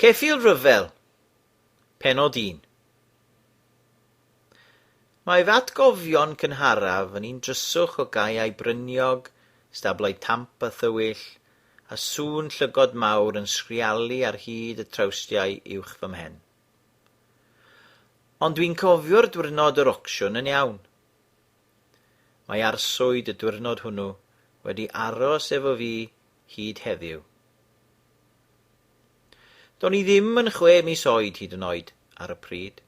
Ceffyl Rhyfel, Pennod 1. Mae fy atgofion cynharaf yn un dryswch o gaeau bryniog, stablau tamp a thywyll, a sŵn llygod mawr yn sgrialu ar hyd y trawstiau uwch fy mhen. Ond dwi'n cofio'r dwrnod yr ocsiwn yn iawn. Mae arswyd y dwrnod hwnnw wedi aros efo fi hyd heddiw. Do'n i ddim yn chwe mis oed hyd yn oed ar y pryd.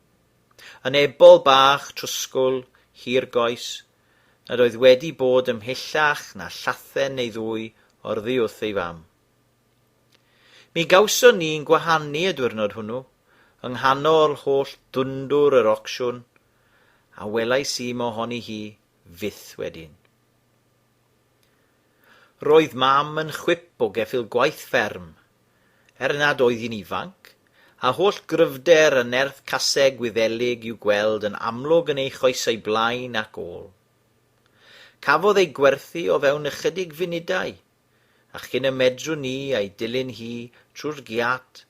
Yn ebol bach trwsgwl, hir-goes, nad oedd wedi bod ymhellach na llathen neu ddwy orddi wrth ei fam. Mi gawson ni'n gwahanu y dwyrnod hwnnw, yng nghanol holl dwndwr yr ocsiwn, a welais i mohoni hi fyth wedyn. Roedd Mam yn chwip o geffyl gwaith fferm, er nad oedd hi'n ifanc, a holl gryfder a nerth caseg Gwyddelig i'w gweld yn amlwg yn ei choesau blaen ac ôl. Cafodd ei gwerthu o fewn ychydig funudau, a chyn y medrwn ni a'i dilyn hi trwy'r giât,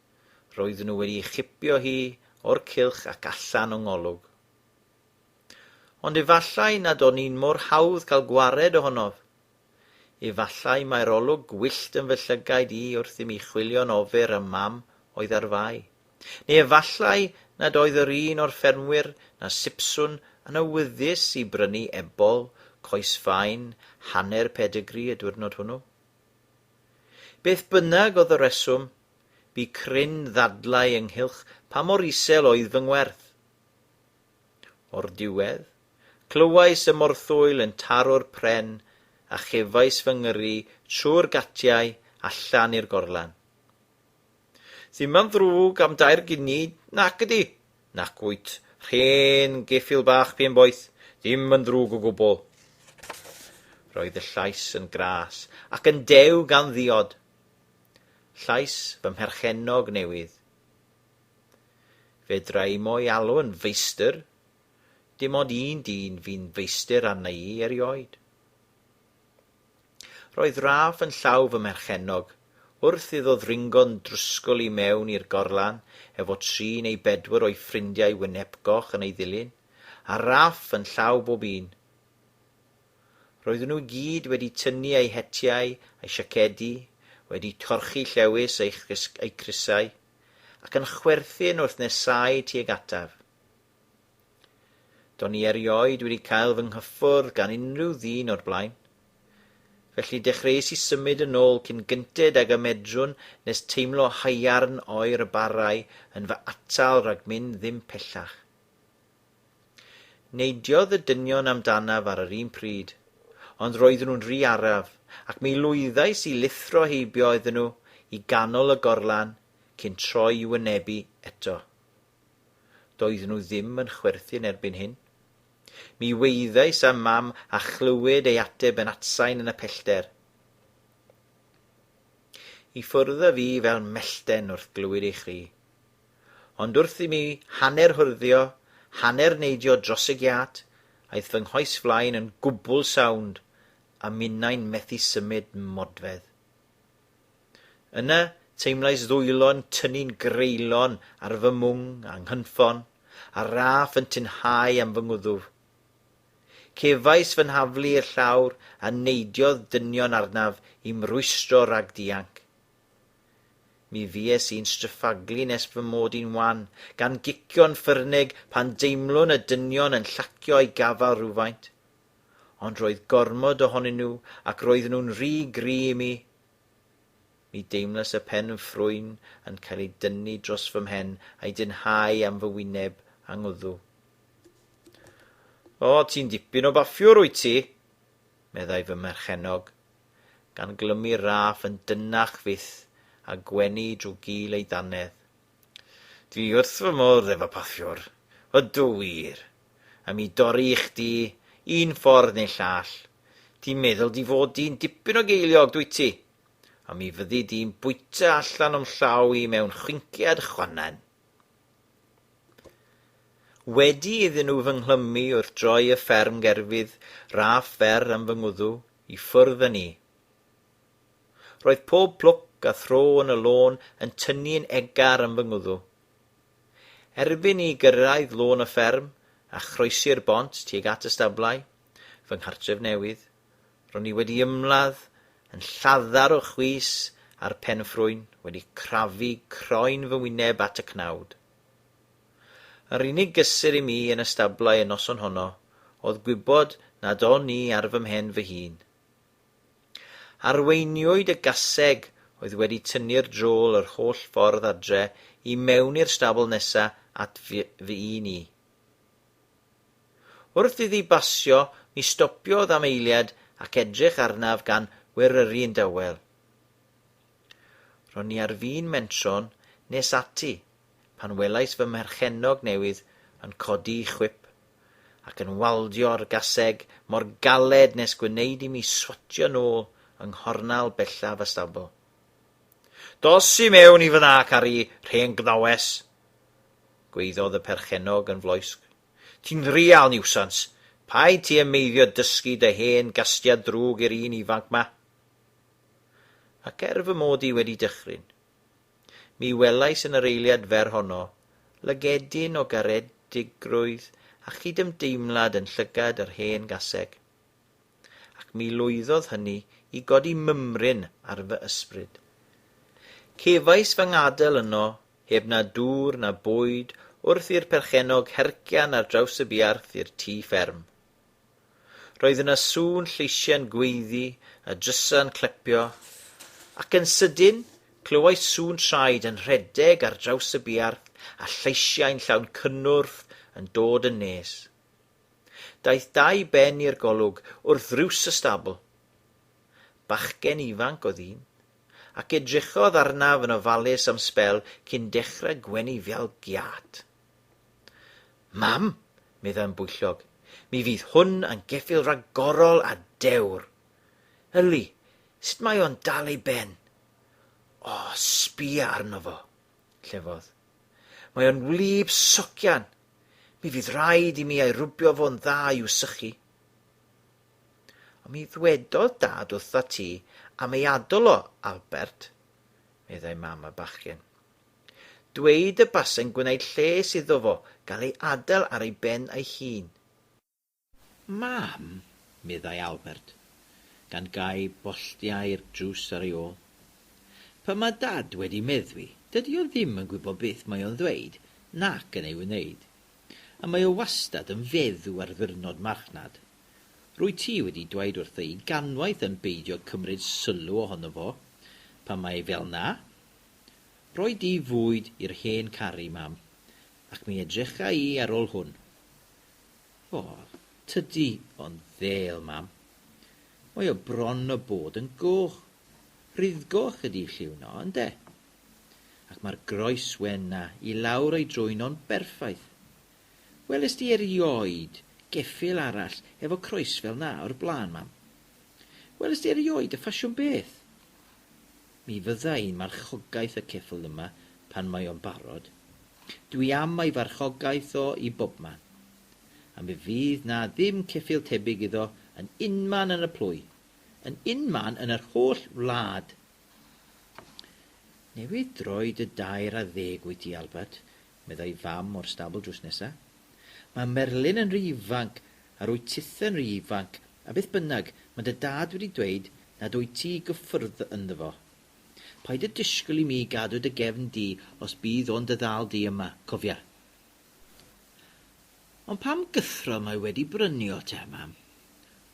roeddwn nhw wedi ei chipio hi o'r cylch ac allan o 'ngolwg. Ond efallai nad o'n i'n mor hawdd cael gwared ohonof. Efallai mai'r olwg gwyllt yn fy llygaid i wrth i mi chwilio'n ofer am Mam oedd ar fai. Neu efallai nad oedd yr un o'r ffermwyr na Sipsiwn yn awyddus i brynu ebol, coes fain, hanner pedigri y dwyrnod hwnnw. Beth bynnag oedd y rheswm, bu cryn ddadlau ynghylch pa mor isel oedd fy ngwerth. O'r diwedd, clywais y morthwyl yn taro'r pren a chefais fy ngyrru trwy'r gatiau allan i'r gorlan. Ddim yn ddrwg am dair gini, nac ydi? Nac wyt, rhen geffyl bach penboeth, ddim yn ddrwg o gwbl. Roedd y llais yn gras ac yn dew gan ddiod. Llais fy mherchennog newydd. Fedra i mo'i alw yn feistr, dim ond un dyn fu'n feistr arna i erioed. Roedd raff yn llaw fy mherchennog, wrth iddo ddringo'n drwsgl i mewn i'r gorlan efo tri neu bedwar o'i ffrindiau wynebgoch yn ei ddilyn, a raff yn llaw bob un. Roedden nhw i gyd wedi tynnu eu hetiau a'u siacedi, wedi torchi llewys eu crysau, ac yn chwerthin wrth nesáu tuag ataf. Do'n i erioed wedi cael fy nghyffwrdd gan unrhyw ddyn o'r blaen. Felly dechreuais i symud yn ôl cyn gynted ag y medrwn nes teimlo haearn oer y barrau yn fy atal rhag mynd ddim pellach. Neidiodd y dynion amdanaf ar yr un pryd, ond roeddwn nhw'n rhy araf, ac mi lwyddais i lithro heibio iddyn nhw i ganol y gorlan cyn troi i'w wynebu eto. Doeddwn nhw ddim yn chwerthin erbyn hyn. Mi waeddais am Mam a chlywed ei ateb yn atsain yn y pellter. I ffwrdd â fi fel mellten wrth glywed ei chri. Ond wrth i mi hanner hyrddio, hanner neidio dros y giât, aeth fy nghoes flaen yn gwbl sownd, a minnau'n methu symud modfedd. Yna, teimlais ddwylo'n tynnu'n greulon ar fy mwng a nghynffon, a raff yn tynhau am fy ngwddf. Cefais fy nhaflu i'r llawr a neidiodd dynion arnaf i'm rwystro rhag dianc. Mi fues i'n stryffaglu nes fy mod i'n wan, gan gicio'n ffyrnig pan deimlwn y dynion yn llacio eu gafael rywfaint. Ond roedd gormod ohonyn nhw ac roedden nhw'n rhy gry i mi. Mi deimlais y pen ffrwyn yn cael ei dynnu dros fy mhen a'i dynhau am fy wyneb a ngwddw. O, ti'n dipyn o baffiwr, wyt ti? meddai fy mherchennog, gan glymu'r raff yn dynnach fyth a gwenu drwy gul ei dannedd. Dwi wrth fy modd efo paffiwr, ydw wir. A mi dorri i chdi, un ffordd neu llall. Ti'n meddwl dy fod di'n dipyn o geiliog, dwyt ti? Ond mi fyddi di'n bwyta allan o'm llaw i mewn chwinciad chwannen. Wedi iddyn nhw fy nghlymu wrth droi y fferm gerfydd raff fer am fy ngwddw, i ffwrdd â ni. Roedd pob plwc a thro yn y lôn yn tynnu'n egar yn fy ngwddw. Erbyn i gyrraedd lôn y fferm a chroesi'r bont tuag at y stablau, fy nghartref newydd, ro'n i wedi ymladd yn lladdar o chwys a'r pen-ffrwyn wedi crafu croen fy wyneb at y cnawd. Yr unig gysur i mi yn y stablau y noson honno oedd gwybod nad o'n i ar fy mhen fy hun. Arweiniwyd y gaseg oedd wedi tynnu'r drol yr holl ffordd adre i mewn i'r stabl nesa at fy un i. Wrth iddi basio mi stopiodd am eiliad ac edrych arnaf gan weryru'n dawel. Ro'n i ar fin mentro'n nes ati pan welais fy mherchennog newydd yn codi'i chwip ac yn waldio'r gaseg mor galed nes gwneud i mi swatio nôl yng nghornel bellaf y stabl. Dos i mewn i fynna, Cari, rhen gnawes! gwaeddodd y perchennog yn floesg. Ti'n real niwsans! Paid ti â meiddio dysgu dy hen gastiad drwg i'r un ifanc 'ma! Ac er fy mod i wedi dychryn, mi welais yn yr eiliad fer honno lygedyn o garedigrwydd a chydymdeimlad yn llygad yr hen gaseg, ac mi lwyddodd hynny i godi mymryn ar fy ysbryd. Cefais fy ngadael yno heb na dŵr na bwyd wrth i'r perchennog hercian ar draws y buarth i'r tŷ fferm. Roedd yna sŵn lleisiau'n gweiddi a drysa'n clepio, ac yn sydyn clywais sŵn traed yn rhedeg ar draws y buarth a lleisiau'n llawn cynnwrf yn dod yn nes. Daeth dau ben i'r golwg wrth ddrws y stabl. Bachgen ifanc oedd un, ac edrychodd arnaf yn ofalus am sbel cyn dechrau gwenu fel giât. Mam, meddai'n bwyllog, mi fydd hwn yn geffyl ragorol a dewr. Yli, sut mae o'n dal ei ben? O, sbia arno fo, llefodd. Mae o'n wlyb socian. Mi fydd rhaid i mi ei rwbio fo'n dda i'w sychu. Ond mi ddwedodd Dad wrtha ti am ei adl o, Albert, meddai mam y bachgen. Dweud y base'n gwneud lles iddo fo gael ei adael ar ei ben ei hun. Mam, meddai Albert, gan gau bolltiau'r drws ar ei ôl. Pan mae Dad wedi meddwi, dydy o ddim yn gwybod beth mae o'n ddweud nac yn ei wneud. A mae o wastad yn feddw ar ddiwrnod marchnad. Rwyt ti wedi dweud wrtha i ganwaith am beidio cymryd sylw ohono fo pan mae e fel 'na. Rhoi di fwyd i'r hen Cari, mam, ac mi edrycha i ar ôl hwn. O, tydi o'n ddel, mam. Mae o bron o bod yn goch. Rhuddgoch ydi lliw 'no, ynde? Ac mae'r groes wen 'na i lawr o'i drwyn o'n berffaith. Welest ti erioed geffyl arall efo croes fel 'na o'r blaen, mam? Welest ti erioed y ffasiwn beth? Mi fydda i'n marchogaeth y ceffyl yma pan mae o'n barod. Dwi am ei farchogaeth o i bobman. A mi fydd 'na ddim ceffyl tebyg iddo yn unman yn y plwy, yn unman yn yr holl wlad. Newydd droi dy dair a ddeg wyt ti, Albert, meddai fam o'r stabl drws nesa. Mae Merlyn yn rhy ifanc, a rwyt tithe'n rhy ifanc, a beth bynnag, mae dy dad wedi dweud nad wyt ti i gyffwrdd ynddo fo. Paid â disgwyl i mi gadw dy gefn di os bydd o'n dy ddal di yma, cofia. Ond pam gythro mae wedi brynu o te, mam?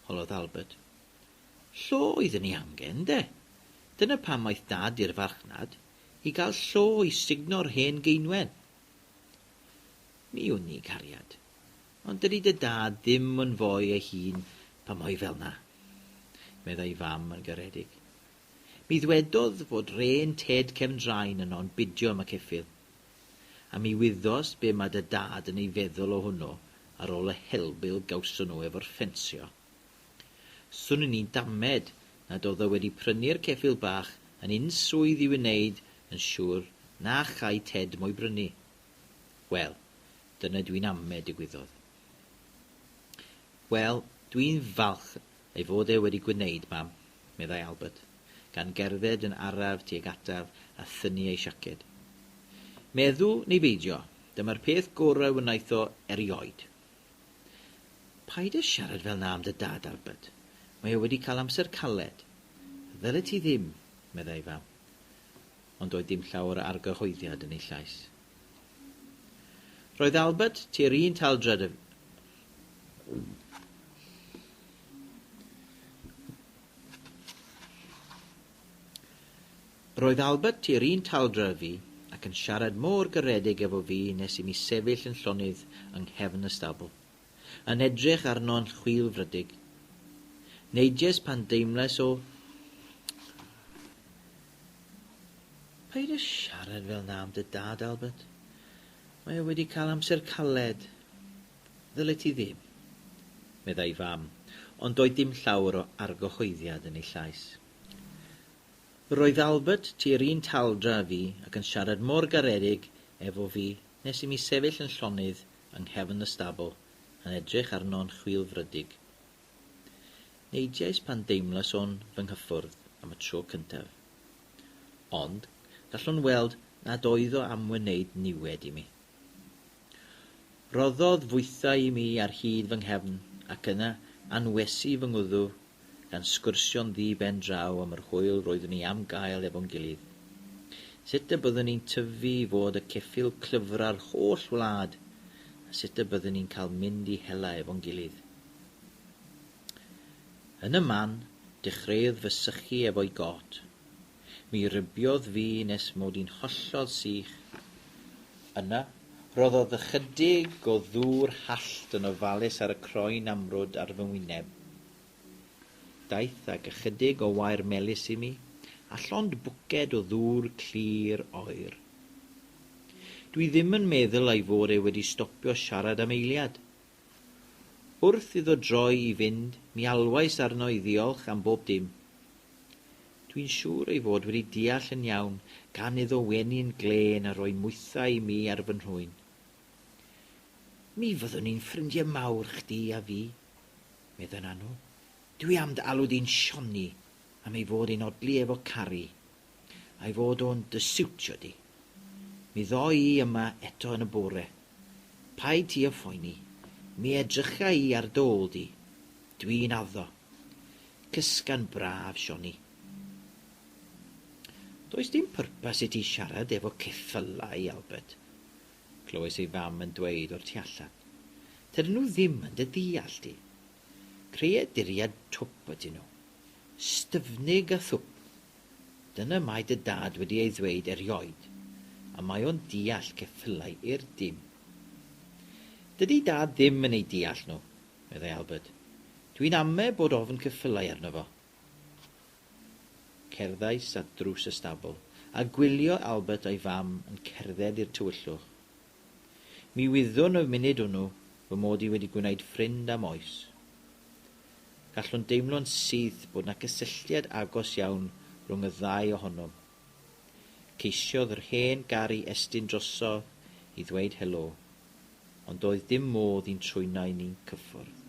holodd Albert. Llo oedd yn ei angen, ynde? Dyna pam aeth Dad i'r farchnad, i gael llo i sugno'r hen geinwen. Mi wn i, cariad, ond dydi dy dad ddim yn foi ei hun pan mae fel 'na, meddai fam yn garedig. Mi ddwedodd fod 'rên Ted Cefndraen yno'n bidio am y ceffyl. A mi wyddost be mae dy dad yn ei feddwl o hwnnw ar ôl y helbul gawson nhw efo'r ffensio. Swn i'n damed nad oedd o wedi prynu'r ceffyl bach yn unswydd i'w wneud yn siŵr na chai Ted mo'i brynu. Wel, dyna dwi'n ame digwyddodd. Wel, dwi'n falch ei fod e wedi gwneud, mam, meddai Albert, gan gerdded yn araf tuag ataf a thynnu ei siaced. Meddw neu beidio, dyma'r peth gorau wnaeth o erioed. Paid â siarad fel 'na am dy dad, Albert. Mae o wedi cael amser caled. Ddylet ti ddim, meddai ei fam. Ond doedd dim llawer o argyhoeddiad yn ei llais. Roedd Albert tua'r un taldra 'da Roedd Albert tua'r un taldra â fi ac yn siarad mor garedig efo fi nes i mi sefyll yn llonydd yng nghefn y stabl, yn edrych arno'n chwilfrydig. Neidiais pan deimlais o Paid â siarad fel 'na am dy dad, Albert. Mae o wedi cael amser caled. Ddylet ti ddim, meddai fam, ond doedd dim llawer o argyhoeddiad yn ei llais. Roedd Albert tua'r un taldra â fi ac yn siarad mor garedig efo fi nes i mi sefyll yn llonydd yng nghefn y stabl yn edrych arno'n chwilfrydig. Neidiais pan deimlais o'n fy nghyffwrdd am y tro cyntaf. Ond, gallwn weld nad oedd o am wneud niwed i mi. Rhoddodd fwythau i mi ar hyd fy nghefn ac yna anwesu fy ngwddw gan sgwrsio'n ddi-ben draw am yr hwyl roeddwn i am gael efo'n gilydd. Sut y byddwn ni'n tyfu i fod y ceffyl clyfra'r holl wlad a sut y byddwn ni'n cael mynd i hela efo'n gilydd. Yn y man, dechreuodd fy sychu efo'i got. Mi rybiodd fi nes mod i'n hollol sych. Yna, rhoddodd ychydig o ddŵr hallt yn ofalus ar y croen amrwd ar fy ngwyneb. Daeth ag ychydig o wair melys i mi, a llond bwced o ddŵr clir oer. Dwi ddim yn meddwl ei fod e wedi stopio siarad am eiliad. Wrth iddo droi i fynd, mi alwais arno i ddiolch am bob dim. Dwi'n siŵr ei fod wedi deall yn iawn gan iddo wenu'n glên a rhoi mwythau i mi ar fy nhrwyn. Mi fyddwn ni'n ffrindiau mawr, chdi a fi, meddai'n annwl. Dwi am dy alw di'n Shoni am ei fod e'n odli efo Cari, a'i fod o'n dy siwtio di. Mi ddo i yma eto yn y bore. Paid ti â phoeni, mi edrycha i ar dy ôl di. Dwi'n addo. Cysga'n braf, Shoni. Does dim pwrpas i ti siarad efo ceffylau, Albert, clywais ei fam yn dweud o'r tu allan. Tydyn nhw ddim yn dy ddeall di. Creaduriaid twp ydyn nhw. Styfnig a thwp. Dyna mae dy dad wedi ei ddweud erioed, a mae o'n deall ceffylau i'r dim. Dydy dad ddim yn eu deall nhw, meddai Albert. Dwi'n ame bod ofn ceffylau arno fo. Cerddais at ddrws y stabl, a gwylio Albert a'i fam yn cerdded i'r tywyllwch. Mi wyddwn y munud hwnnw fy mod i wedi gwneud ffrind am oes. Gallwn deimlo'n syth bod 'na gysylltiad agos iawn rhwng y ddau ohonom. Ceisiodd yr hen garu estyn drosodd i ddweud helo, ond doedd dim modd i'n trwynau ni'n cyffwrdd.